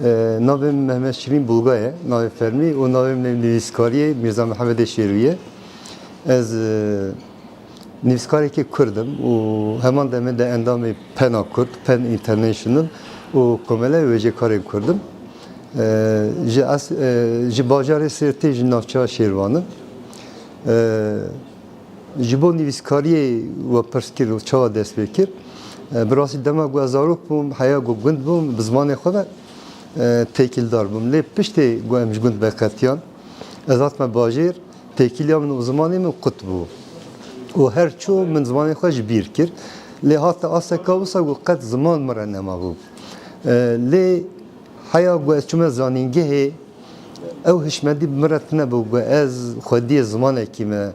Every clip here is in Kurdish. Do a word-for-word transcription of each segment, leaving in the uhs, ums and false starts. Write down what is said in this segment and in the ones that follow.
E, navê min Mehmet Şirîn Bulga ye, navê fermî û navê min ê nivîskariyê Mîrza Mihemedê Şêrû ye. Ez, e, nivîskarekî Kurd im û heman demê de endamê pena Kurd, Pen International û Komeleya Wêjekarên Kurd im. E, ji es-, e, ji bajarê Sêrtê, ji navçeya Şêrvan im. E, Ji bo nivîskariyê we pirs kir û çawa dest pê kir? E, bi rastî dema ku ez zarok bûm, heya ku gund bûm, bi zimanê xwe ve, e, têkildar bûm. Lê piştê ku em ji gund veqetiyan, ez hatime bajêr, têkiliya min û zimanê min qut bû. Û her çû min zimanê xwe ji bîr kir. Lê hate asteka wisa ku qet ziman min re nemabû. E, lê heya ku ez çûme zanîngehê, ew hişmendî bi min re tine bû ku ez xwediyê zimanekî me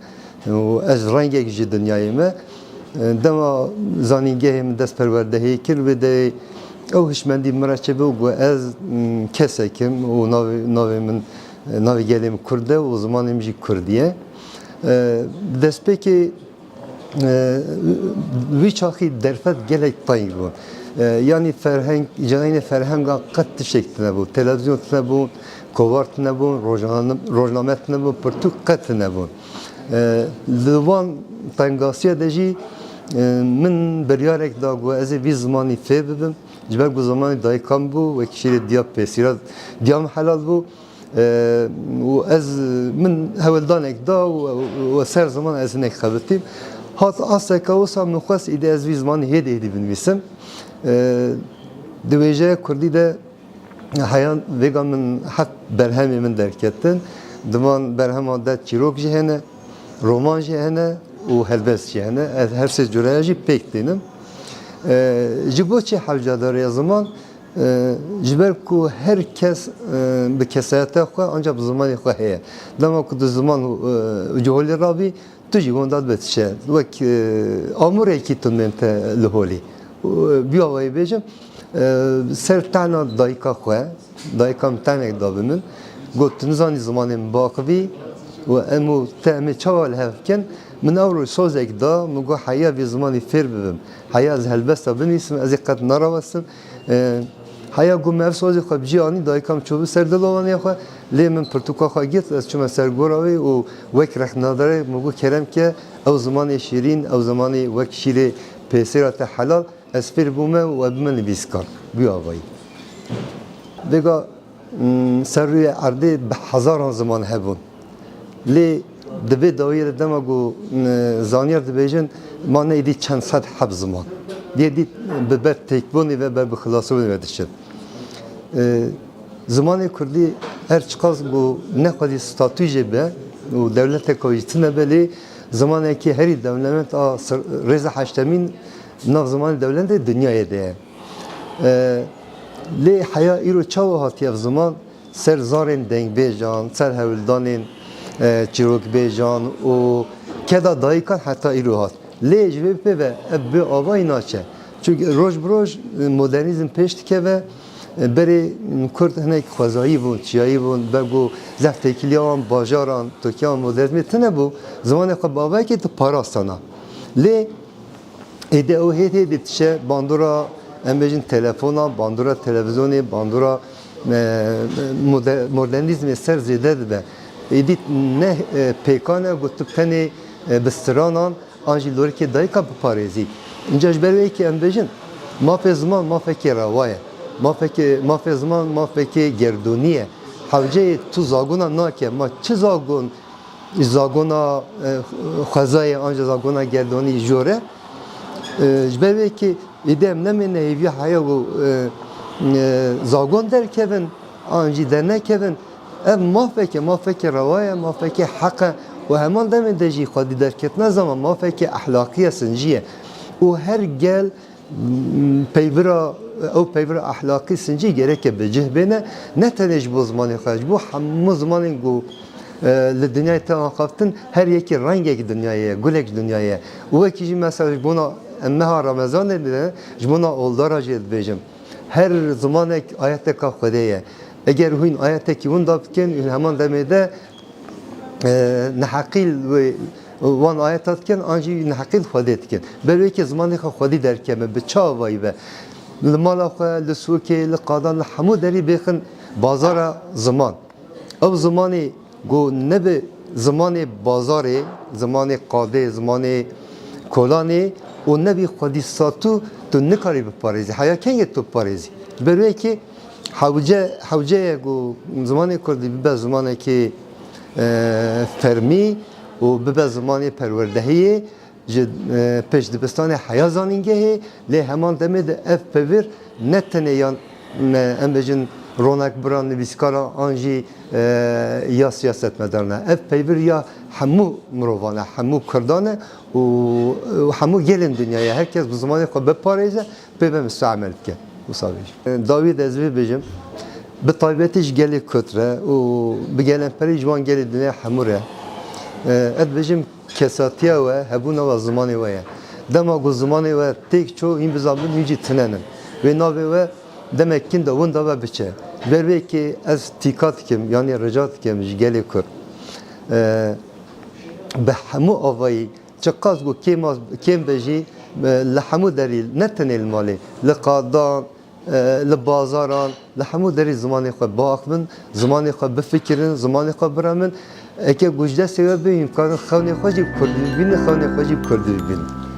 û ez rengek ji dinyayê me. Dema zanîngehê min dest perwerdehiyê kir, wê de ew hişmendî bi min re çêbû ku ez, m, kesek im û navê, navê min, navê gelê min Kurd e û zimanê min jî Kurdî ye. E, bi destpêkê E, wî çaxî derfet gelek teng bû. E, yanî ferheng, canînê ferhengan qet tiştek tine bû. Televîzyon tine bû, kovar tine bû, rojname, rojname tine bû, pirtûk qet tine bû. E, li van tengasiya de jî, e, min biryarek da ku ez ê vî zimanî fêr bibim. Ji ber ku zimanê dayika min bû, wek şîrê diya pêsîra diya min helal bû. E, û ez, min hewldanek da û, û ser ziman ez hinek xebitîm. Hat asteka wisa min xwest îdî ez vî zimanî hêdî hêdî binivîsim. E, di wêjeya kurdî de heyan vêga min heft berhemê min derketin. Di van berheman de çîrok jî hene, roman jî hene û helbest jî hene. Ez her sê cureya jî pêk tînim. E, ji bo çi hewcadariya ziman? E, ji ber ku her kes, e, bi kesayeta xwe ancak bi zimanê xwe heye. Dema ku tu ziman, e, ji holê rabî, tu jî wenda dibe tişe. Wek, e, amurekî tu nên te li holê. Û, e, bi awayî bêjim, e, ser tehna dayika xwe, dayika min tehnek da bi min, got, "Tu nizanî zimanê min biaxivî û em û te em ê çawa li hev bikin?" Min ew roj sozek da, min got, "Heya vê zimanî fêr bibim. Heya ez helbesta binivîsim, ez ê qet nerawestim." E, heya ku min ev sozê xwe bi cî anî, dayika min çûbû ser dilowanê xwe, lê min pirtûka xwe girt, ez çûme ser gora wê û wek rexnadarê min got, "Kerem ke ew zimanê şîrîn, ew zimanê wek şîrê pêsêra te helal, ez fêr bûme û ez bime nivîskar." Bi avayî. Vêga, mm, ser rûyê erdê bi hezaran ziman hebûn. Lê di vê dawiyê de dema ku, e, zaniyar dibêjin, ma ne êdî çend sed heb ziman. Yê dî bi ber têkbûnê ve, ber bi xilasbûnê ve diçin. E, zimanê kurdî her çiqas ku nexwedî statû jê be û dewleteka jî tune be, lê zimanekî herî dewlemend a sir-, rêza heştemîn nav zimanê dewlemendê dinyayê de ye. E, lê heya îro çawa hatiye ev ziman? Ser zarên dengbêjan, ser hewldanên, e, çîrokbêjan û keda dayikan heta îro hat. Lê ji vê pê ve ev bi avayî naçe. Çunke roj bi roj, e, modernîzm pêş dikeve, e, berê, m, Kurd hinek xwezayî bûn, çiyayî bûn, be ku zehf têkiliya wan bajaran, tokiya wan modernîzmê tune bû, zimanê xwe bi avayekê tu parastana. Lê Êdî ew hêt hêt dişe bandora, em bêjin, telefona, bandora televîzyonê, bandora, e, mode-, modernîzmê ser zêde dibe. Êdî ne, e, pêkan e ku tu tenê, e, bi stranan an jî lorikê dayika biparêzî. Înca ji ber wê yekê em bêjin, mafê ziman mafekê rewa ye. Mafekê, mafê ziman mafekê gerdûnî ye. Hewceyê tu zagona nake, ma çi zagon zagona, e, xwezayê an jî zagona gerdonî jor e. E, ji ber wê yekê êdî em nemêne hêviya heya ku, e, e, zagon derkevin an jî dernekevin. Ev mafeke, mafeke rewa ye, mafeke heq e û heman demê de jî xwedî derketina ziman mafeke ehlaqî ye, sincî ye. Û her gel Peyvira, ew peyvira ehlaqî sincî gereke bi cih bêne, ne tenê ji bo zimanê xwe, ji bo hemû zimanên ku, e, li dinyayê tê axaftin, her yekî rengek dinyayê ye, gulek dinyayê ye. Û wekî jî mesela ji bona em meha Remezanê de, ji bona oldara jî dibêjim. Her zimanek ayeteka Xwedê ye. Eger hûn ayetekî winda bikin, hûn heman demê de e, neheqî li wê, wan ayeta dikin, an jî neheqî li Xwedê dikin. Ber wê yekê zimanê xwe Xwedî derkeve, bi çi avayî be. Li mala xwe, li sûkê, li qadan, li hemû derî bêxin bazara ziman. Ew zimanê ku nebe zimanê bazarê, zimanê qadê, zimanê kolanê û nebî xwedî satû, tu nikarî biparêzî. Heya kengê tu biparêzî? Ber wê kê hewce, hewce ye ku zimanê kurdî bibe zimanekî, e, fermî û bibe zimanê perwerdehiyê, ji, e, pêşdibistanê heya zanîngehê, lê heman demê de ev pevir ne tenê yan, e, em bêjin ronakbiran, nivîskaran an jî, e, ya siyasetmedaran e. Ev pevir ya hemû mirovan e, hemû kurdan e û, û hemû gelên dinyayê. Her kes bi zimanê xwe biparêze, pê ve misteemel bike. Wisa bêjim. E, dawî de ez vê bêjim, bi taybetî ji gelê Kurd re û bi gelemperî ji wan gelê dinyayê hemû re. E, ez dibêjim, kesatiya we, hebûna we zimanê we ye. Dema ku zimanê we têk çû, hîn bizanbin hîn jî tinenin. Wê navê we demek kin de winda we biçe. Ber vê kê ez tîka dikim, yanî rica dikim ji gelê Kurd. E, bi hemû avayî, çiqas ku kêm, kêm be jî, e, li hemû derî, ne tenê li malê, li qadan, e, li bazaran, li hemû derî zimanê xwe biaxivin, zimanê xwe bifikirin, zimanê xwe biremin. Eke ku ji destê we bê, hûn karin xewnê xwe jî bi kurdî bibînin, xewnê xwe jî bi kurdî bibînin.